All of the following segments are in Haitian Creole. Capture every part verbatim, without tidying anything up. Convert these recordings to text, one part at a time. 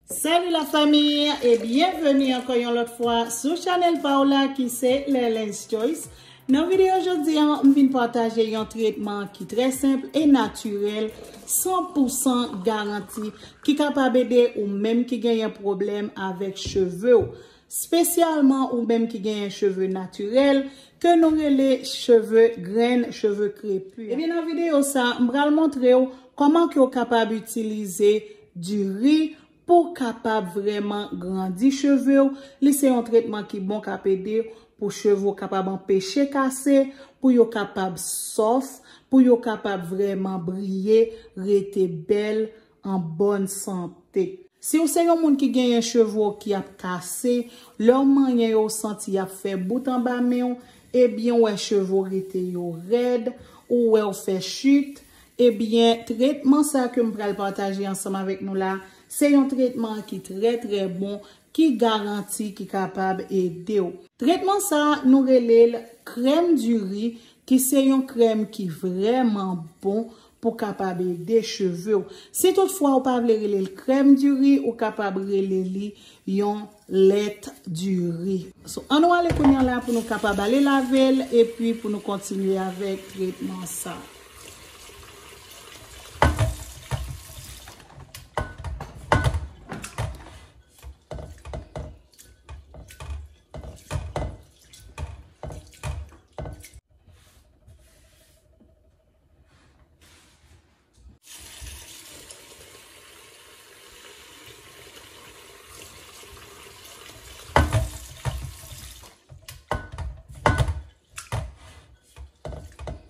Salut la famille et bienvenue encore yon lòt fwa sou chanèl pa w la ki se Lelens Joyce. Nan videyo jodi an, m vin pataje yon tretman ki trè senp e natirèl, san pou san garanti, ki kapab ede ou menm ki genyen pwoblèm avèk cheve w. Spesyalman ou menm ki genyen cheve natirèl, ke nou rele cheve grenn, cheve krepi. Ebyen, nan videyo sa, m pral montre w kòman ke w kapab itilize diri pou w kapab vrèman grandi cheve w. Li se yon tretman ki bon, k ap ede w pou cheve w kapab anpeche kase, pou yo kapab sòf, pou yo kapab vrèman briye, rete bèl, an bòn sante. Si w se yon moun ki genyen cheve w ki ap kase, lè w manyen yo w santi y ap fè bout anba men w, ebyen w wè cheve w rete yo rèd, ou wè w fè chit, ebyen tretman sa ke m pral pataje ansanm avèk nou la, se yon tretman ki trè trè bon, ki garanti, ki kapab ede w. Tretman sa nou rele l krèm diri, ki se yon krèm ki vrèman bon pou kapab ede cheve w. Si toutfwa ou pa vle rele l krèm diri, ou kapab rele li yon lèt diri. So, ann nou ale kounye a la pou nou kapab ale lave l epi pou nou kontinye avèk tretman sa.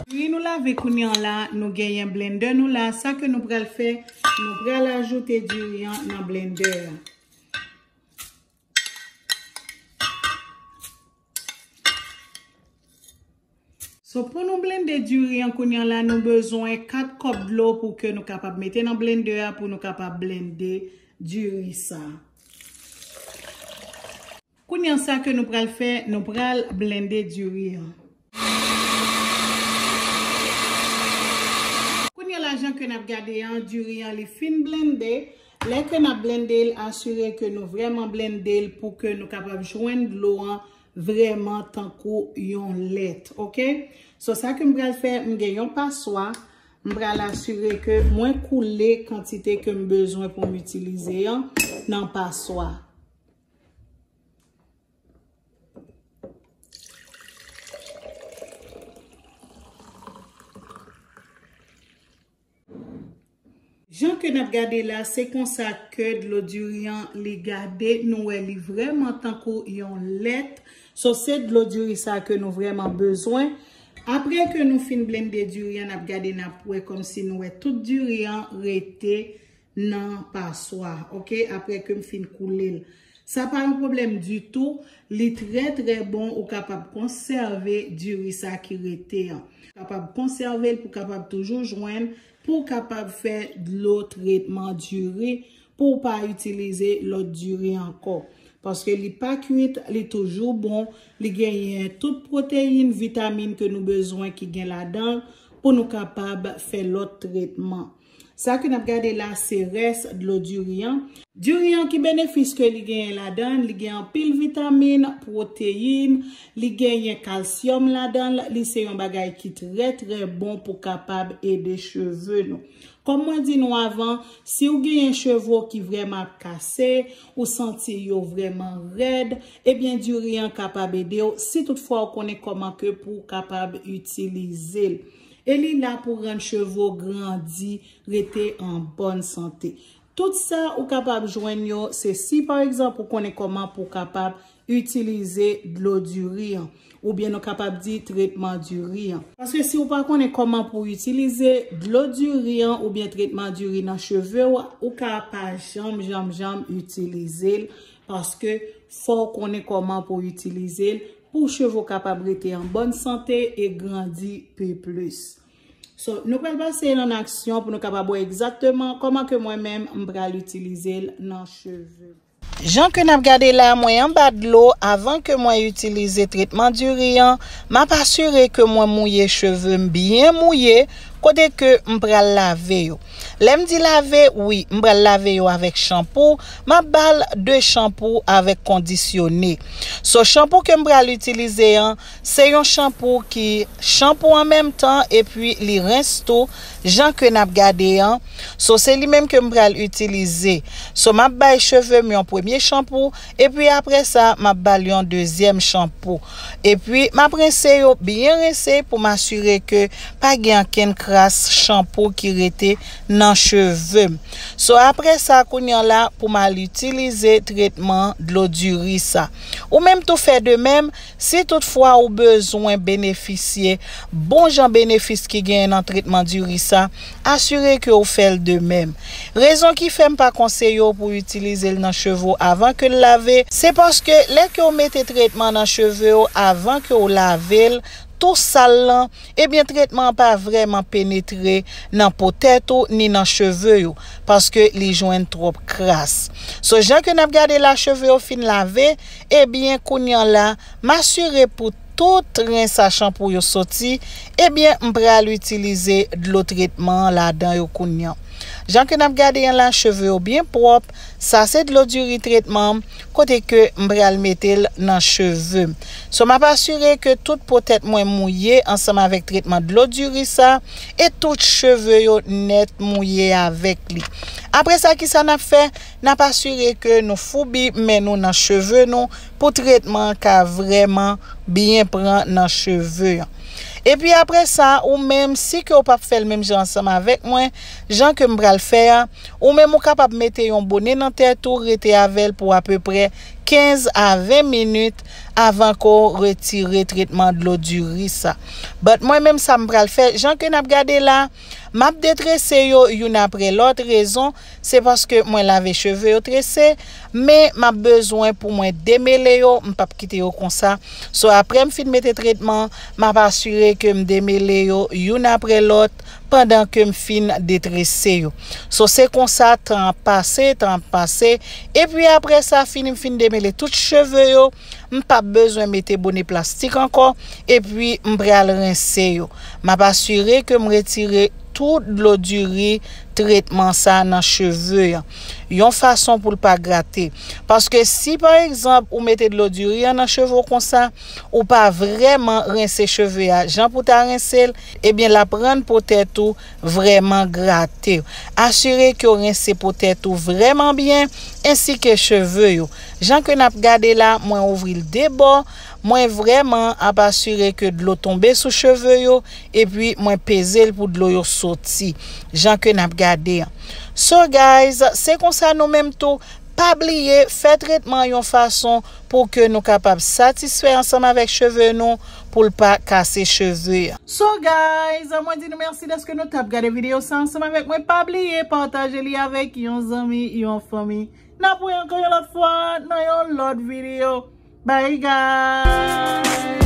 Diri nou lave kounye an la, nou genyen blender nou la. Sa ke nou pral fè, nou pral ajoute diri an nan blender an. So, pou nou blende diri an kounye an la, nou bezwen kat kòp dlo pou ke nou kapab mete nan blender a, pou nou kapab blende diri sa. Kounye an, sa ke nou pral fè, nou pral blende diri an. Kounye an la, jan ke n ap gade an, diri an, li fin blende. Lè ke n ap blende l, asire ke nou vrèman blende l pou ke nou kapab jwenn dlo an vrèman tankou yon lèt, oke? So, sa ke m pral fè, m gen yon paswa, m pral asire ke mwen koule kantite ke m bezwen pou m itilize an nan paswa. Jan ke n ap gade la, se konsa ke dlo diri an li gade, nou wè li vrèman tankou yon lèt. So, se dlo diri sa ke nou vrèman bezwen. Apre ke nou fin blende diri an, n ap gade, n ap wè kòmsi nou wè tout diri an rete nan paswa, oke, apre ke m fin koule l. Sa pa yon pwoblèm ditou, li trè, trè bon, ou kapab konsève diri sa ki rete an. Ou kapab konsève l pou kapab toujou jwenn, pou w kapab fè dlo tretman diri, pou w pa itilize lòt diri ankò. Paske li pa kwit, li toujou bon, li genyen tout pwoteyin, vitamin ke nou bezwen ki gen ladan l pou nou kapab fè lòt tretman. Sa ke n ap gade la, se rès dlo diri an. Diri an, ki benefis ke li genyen ladan l? Li gen anpil vitamin, pwoteyin, li genyen kalsyòm ladan l. Li se yon bagay ki trè, trè bon pou kapab ede cheve nou. Kòm mwen di nou avan, si w genyen cheve w ki vrèman ap kase, ou santi yo vrèman rèd, ebyen diri an kapab ede w si toutfwa w konnen kòman ke pou w kapab itilize l. E li la pou rann cheve w grandi, rete an bòn sante. Tout sa ou kapab jwenn yo, se si pa egzanp ou konnen kòman pou w kapab itilize dlo diri an, oubyen nou kapab di tretman diri an. Paske si w pa konnen kòman pou w itilize dlo diri an oubyen tretman diri nan cheve w, ou ka pa janm, janm, janm itilize l, paske fò w konnen kòman pou w itilize l pou cheve w kapab rete an bòn sante e grandi pi plis. So, nou pral pase l an aksyon pou nou kapab wè egzakteman kòman ke mwen menm m pral itilize l nan cheve m. Jan ke n ap gade la, mwen anba dlo avan ke mwen itilize tretman diri an, m ap asire ke mwen mouye cheve m byen mouye kote ke m pral lave yo. Lè m di lave, wi, m pral lave yo avèk chanpou, m ap ba l de chanpou avèk kondisyone. So, chanpou ke m pral itilize an, se yon chanpou ki chanpou an menm tan, epi li rens tou, jan ke n ap gade an. So, se li menm ke m pral itilize. So, m ap bay cheve m yon premye chanpou, epi apre sa, m ap ba l yon dezyèm chanpou. Epi, m ap rense yo byen rense pou m asire ke pa gen ankenn kras chanpou ki rete nan cheve m. So, apre sa, kounye a la, pou m al itilize tretman dlo diri sa. Ou menm tou fè de menm, si toutfwa ou bezwen benefisye bon jan benefis ki genyen nan tretman diri sa, asire ke w fè l de menm. Rezon ki fè m pa konseye w pou w itilize l nan cheve w avan ke l lave, se paske lè ke w mete tretman nan cheve w avan ke w lave l, tou sal lan, ebyen, tretman an pa vrèman penetre nan po tèt ou ni nan cheve yo, paske li jwenn twòp kras. So, jan ke n ap gade la, cheve yo fin lave, ebyen, kounye a la, m asire pou tout rens a chanpou yo soti, ebyen, m pral itilize dlo tretman an ladan yo kounye a. Jan ke n ap gade an la, cheve yo byen pwòp. Sa se dlo diri tretman m, kote ke m pral mete l nan cheve m. So, m ap asire ke tout po tèt mwen mouye ansanm avèk tretman dlo diri sa, e tout cheve yo nèt mouye avèk li. Apre sa, kisa n ap fè? N ap asire ke nou foubi men nou nan cheve nou pou tretman an ka vrèman byen pran nan cheve an. Epi apre sa, ou menm, si ke w p ap fè l menm jan ansanm avèk mwen, jan ke m pral fè a, ou menm ou kapab mete yon bone nan tèt ou, rete avè l pou apeprè kenz a ven minit avan ke w retire tretman dlo diri sa. But mwen menm, sa m pral fè, jan ke n ap gade la, m ap detrese yo youn apre lòt. Rezon, se paske mwen lave cheve yo trese, men m ap bezwen pou mwen demele yo, m p ap kite yo konsa. So, apre m fin mete tretman, m ap asire ke m demele yo youn apre lòt pandan ke m fin detrese yo. So, se konsa tan ap pase, tan ap pase, epi apre sa, fini m fin demele tout cheve yo, m p ap bezwen mete bone plastik ankò, epi m pral rense yo. M ap asire ke m retire tout dlo diri tretman sa nan cheve an, yon fason pou l pa grate. Paske si, pa egzanp, ou mete dlo diri an nan cheve w konsa, ou pa vrèman rense cheve a jan pou ta rense l, ebyen, l ap rann po tèt ou vrèman grate. Asire ke w rense po tèt ou vrèman byen, ensi ke cheve yo. Jan ke n ap gade la, mwen ouvri l de bò, mwen vrèman ap asire ke dlo tonbe sou cheve yo, epi mwen peze l pou dlo yo soti, jan ke n ap gade an. So, guys, se konsa nou menm tou, pa bliye fè tretman yon fason pou ke nou kapab satisfè ansanm avèk cheve nou, pou l pa kase cheve an. So, guys, mwen di nou mèsi dèske nou t ap gade videyo sa ansanm avèk mwen. Pa bliye pataje li avèk yon zanmi, yon fanmi. N ap wè ankò yon lòt fwa nan yon lòt videyo. Bye, guys!